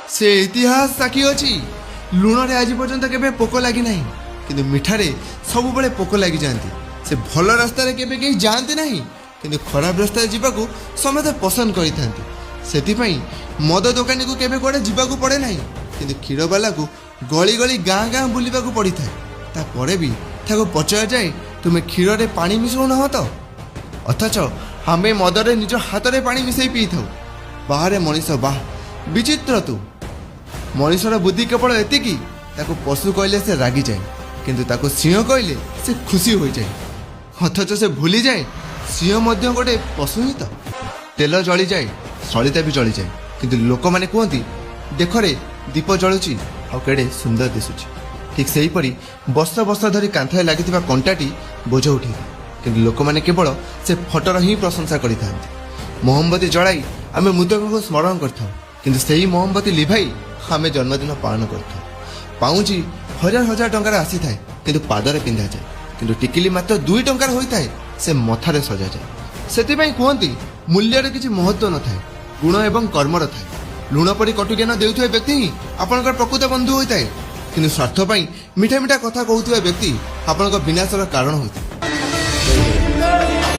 ସେ ଇତିହାସ ସାକ୍ଷୀ ଅଛି, ଲୁଣରେ ଆଜି ପର୍ଯ୍ୟନ୍ତ କେବେ ପୋକ ଲାଗିନାହିଁ, କିନ୍ତୁ ମିଠାରେ ସବୁବେଳେ ପୋକ ଲାଗିଯାଆନ୍ତି। ସେ ଭଲ ରାସ୍ତାରେ କେବେ କେହି ଯାଆନ୍ତି ନାହିଁ, କିନ୍ତୁ ଖରାପ ରାସ୍ତାରେ ଯିବାକୁ ସମସ୍ତେ ପସନ୍ଦ କରିଥାନ୍ତି। ସେଥିପାଇଁ ମଦ ଦୋକାନୀକୁ କେବେ କୁଆଡ଼େ ଯିବାକୁ ପଡ଼େ ନାହିଁ, କିନ୍ତୁ କ୍ଷୀରବାଲାକୁ ଗଳି ଗଳି ଗାଁ ଗାଁ ବୁଲିବାକୁ ପଡ଼ିଥାଏ। ତାପରେ ବି ତାକୁ ପଚରାଯାଏ, "ତୁମେ କ୍ଷୀରରେ ପାଣି ମିଶାଉନାହ ତ?" ଅଥଚ ଆମେ ମଦରେ ନିଜ ହାତରେ ପାଣି ମିଶାଇ ପିଇଥାଉ। ବାହାରେ ମଣିଷ, ବାହ, ବିଚିତ୍ର ତୁ। ମଣିଷର ବୁଦ୍ଧି କେବଳ ଏତିକି, ତାକୁ ପଶୁ କହିଲେ ସେ ରାଗିଯାଏ, କିନ୍ତୁ ତାକୁ ସିଂହ କହିଲେ ସେ ଖୁସି ହୋଇଯାଏ। ଅଥଚ ସେ ଭୁଲିଯାଏ, ସିଂହ ମଧ୍ୟ ଗୋଟେ ପଶୁ ହିଁ ତ। ତେଲ ଜଳିଯାଏ, ସଳିତା ବି ଜଳିଯାଏ, କିନ୍ତୁ ଲୋକମାନେ କୁହନ୍ତି, "ଦେଖରେ, ଦୀପ ଜଳୁଛି ଆଉ କେଡ଼େ ସୁନ୍ଦର ଦିଶୁଛି।" ଠିକ୍ ସେହିପରି ବର୍ଷ ବର୍ଷ ଧରି କାନ୍ଥରେ ଲାଗିଥିବା କଣ୍ଟାଟି ବୋଝ ଉଠେଇଥାଏ, କିନ୍ତୁ ଲୋକମାନେ କେବଳ ସେ ଫଟୋର ହିଁ ପ୍ରଶଂସା କରିଥାନ୍ତି। ମହମବତୀ ଜଳାଇ ଆମେ ମୃତକଙ୍କୁ ସ୍ମରଣ କରିଥାଉ, କିନ୍ତୁ ସେହି ମହମବତୀ ଲିଭାଇ ଆମେ ଜନ୍ମଦିନ ପାଳନ କରିଥାଉ। ପାଉଁଜି ହଜାର ହଜାର ଟଙ୍କାର ଆସିଥାଏ, କିନ୍ତୁ ପାଦରେ ପିନ୍ଧାଯାଏ। କିନ୍ତୁ ଟିକିଲି ମାତ୍ର 2 ଟଙ୍କାର ହୋଇଥାଏ, ସେ ମଥାରେ ସଜାଯାଏ। ସେଥିପାଇଁ କୁହନ୍ତି, ମୂଲ୍ୟରେ କିଛି ମହତ୍ଵ ନଥାଏ, ଗୁଣ ଏବଂ କର୍ମର ଥାଏ। ଲୁଣ ପରି କଟୁ ଜ୍ଞାନ ଦେଉଥିବା ବ୍ୟକ୍ତି ହିଁ ଆପଣଙ୍କର ପ୍ରକୃତ ବନ୍ଧୁ ହୋଇଥାଏ, କିନ୍ତୁ ସ୍ୱାର୍ଥ ପାଇଁ ମିଠା ମିଠା କଥା କହୁଥିବା ବ୍ୟକ୍ତି ଆପଣଙ୍କ ବିନାଶର କାରଣ ହୋଇଥାଏ।